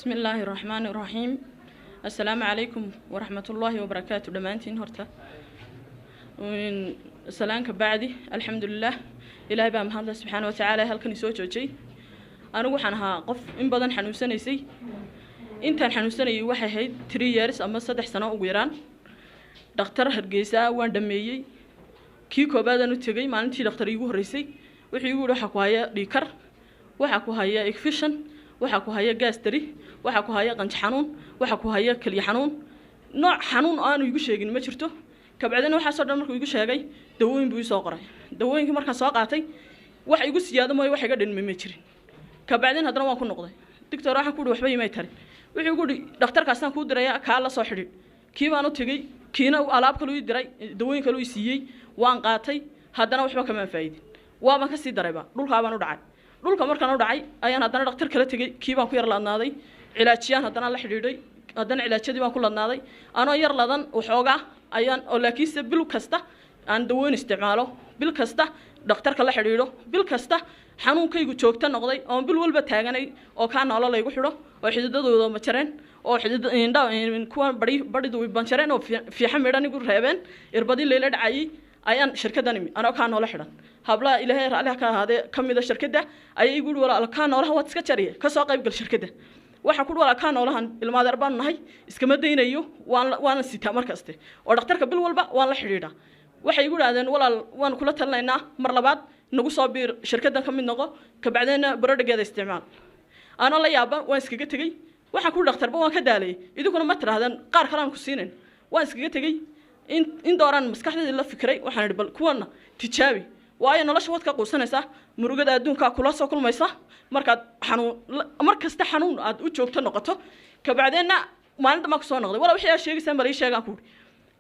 بسم الله الرحمن الرحيم. السلام عليكم ورحمة الله وبركاته. Dhammaantiin horta salaanka bacdi, alxamdulilah, Ilaahay baa mahadle subxaana watacaala halkan isoo joojay. Anigu waxaan ahaa qof in badan xanuunsanaysay. Intaan xanuunsanayay waxay ahayd 3 years ama 3 sano ugu yaraan. Dhakhtar Hargeysa waan dhameeyey. Kii koobaadaan u tegey, maalintii dhakhtar iigu horreysay, wuxuu igu yihi: "Waxaa ku haya dhiigkar, waxaa ku haya infection, waxaa ku haya gastric, waxaa ku haya qanjo xanuun, waxaa ku haya kelyo xanuun." Nooc xanuun oo aanu igu sheegin ma jirto. Kabacdina waxaasoo dhan markuu igu sheegay, dawooyin buu isoo qoray. Dawooyinkii markaan soo qaatay, wax igu siyaado mooye wax iga dhinmay ma jirin. Kabacdin haddana waan ku noqday. "Doctor," waxaan ku uhi, "waxba imay tarin." Wuxuu igu uhi: "Dhakhtarkaasaan kuu diraya, kaa la soo xidhiidh." Kii baan u tegey, kiina alaab kaluu ii diray, dawooyin kaluu i siiyey. Waan qaatay, haddana waxba kamaan faa'idin, waabaan kasii darayba, dhulkaabaan u dhacay. Dhulka markaan u dhacay ayaan haddana dhakhtar kala tegey. Kii baan ku yar ladnaaday, cilaajiyaan haddana la xidhiidhay, haddana cilaajyadii baan ku ladnaaday. Anoo yar ladan waxoogaa ayaan oo, laakiinse bil kasta aan dawooyin isticmaalo, bil kasta dhakhtarka la xidhiidho, bil kasta xanuunkaygu joogto noqday, oon bil walba taaganay oo kaa noolo laygu xidho, oo xididadooda majareen, oo xidid indha kuwan bari baridu banjareen, oo fiixa midhan igu reebeen, irbadii layla dhacayay, ayaan shirkaddan imi anoo kaa noola xidhan. Hablaha, Ilaahay raalliha ka ahaadee, ka mida shirkadda ayay igu yihi: "Walaal, kaa noolaha waad iska jariye, ka soo qayb gal shirkadda." Waxaa ku walaal, kaa noolahan ilmaadeer baanu nahay, iskama daynayo, waan waana sitaa mar kaste oo dhakhtarka bil walba waan la xidhiidhaa. Waxay igu idhahdeen: "Walaal, waan kula talinaynaa, mar labaad nagu soo biir, shirkaddan ka mid noqo, kabacdeenna barodhigeeda isticmaal." Anoo la yaaban waan iskaga tegey. Waxaan ku dhakhtarba waan ka daalayay, idinkuna ma tidhahdeen qaar kale aan ku siinayn. Waan iskaga tegey. In dooraan maskaxdeedii la fikiray. Waxaan idhi: "Bal kuwana tijaabi, waayo nolosha waad ka quusanaysaa, murugada adduunkaa kula soo kulmaysa markaad xanuun mar kasta xanuun aad u joogto noqoto." Kabacdeenna maalin dambaan kusoo noqday. "Walaa, wixii aad sheegaysaan bal ii sheegaan," ku uhi.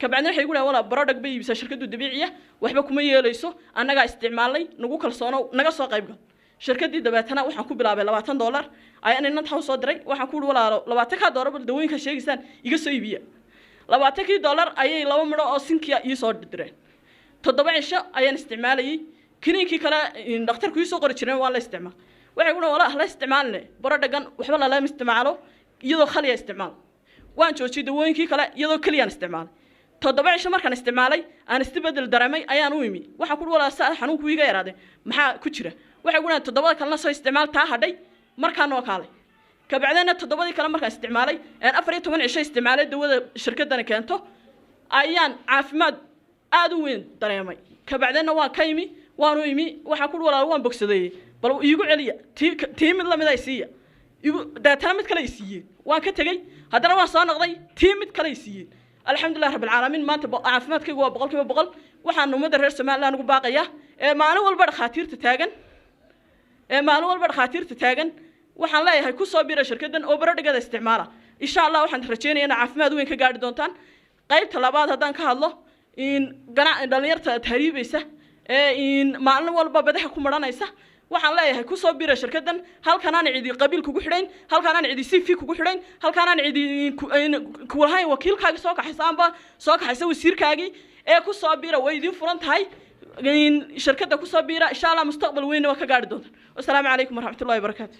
Kabacdeen waxay igu dhahan: "Walaa, product bay iibisaa shirkaddu dabiiciya, waxba kuma yeelayso, annagaa isticmaalnay, nagu kalsoono, naga soo qayb gal shirkaddii." Dabeetana waxaan ku bilaabay $20 ayaan inantaa usoo diray. Waxaan ku uhi: "Walaalo, 20-kaa dollar bal dawooyinkaa sheegaysaan iga soo iibiya." 20-kii dollar ayay laba midho oo sinkiya ii soo direen. 7 cisho ayaan isticmaalayay. Kiniinkii kale dhakhtarku ii soo qori jireen waan la isticmaal. Waxay ku dhahan: "Walaa, la isticmaaline barodhagan, waxba lalama isticmaalo, iyadoo khaliya isticmaal." Waan joojiyey dawooyinkii kale, iyadoo keliyaan isticmaalay. 7 cisho markaan isticmaalay, aan isbedel dareemay, ayaan u imi. Waxaan ku walaa, saa xanuunku iiga yaraaday, maxaa ku jira? Waxay ku dhahan: "Toddobada kalena soo isticmaal, taa hadhay markaa noo kaalay." Kabacdeenna toddobadii kale markaan isticmaalay, aan 14 cisho isticmaalay dawada shirkadani keento, ayaan caafimaad aada u weyn dareemay. Kabacdeenna waan ka imi, waanu imi. Waxaan ku walaal, waan bogsadeeyey, bal iigu celiya tii mid lamid ay siiya igu. Deetana mid kale ay siiyeen. Waan ka tegey, haddana waan soo noqday, tii mid kale ay siiyeen. Alxamdulilah rabbilcaalamiin, maanta caafimaadkaygu waa 100%. Waxaan ummadda reer Somaliland ugu baaqayaa ee maalin walba dhakhaatiirta taagan, ee maalin walba dhakhaatiirta taagan, waxaan leeyahay: ku soo bira shirkaddan oo barodhigada isticmaala. Insha Allah waxaan rajeynaya inaa caafimaad weyn ka gaadhi doontaan. Qaybta labaad haddaan ka hadlo, in gana dhalinyarta tahriibaysa ee in maalin walba badaha ku maranaysa, waxaan leeyahay: ku soo bira shirkaddan. Halkanaan cidi qabiil kugu xidhayn, halkanaan cidi CV kugu xidhayn, halkanaan cidi kulahayn wakiilkaagi soo kaxaysa amba soo kaxaysa wasiirkaagii, ee ku soo bira. Way idiin furan tahay shirkadda, ku soo biira. Insha Allah mustaqbal weynna waa ka gaadhi doontaan. Wasalaamu calaykum waraxmatullahi wabarakaatu.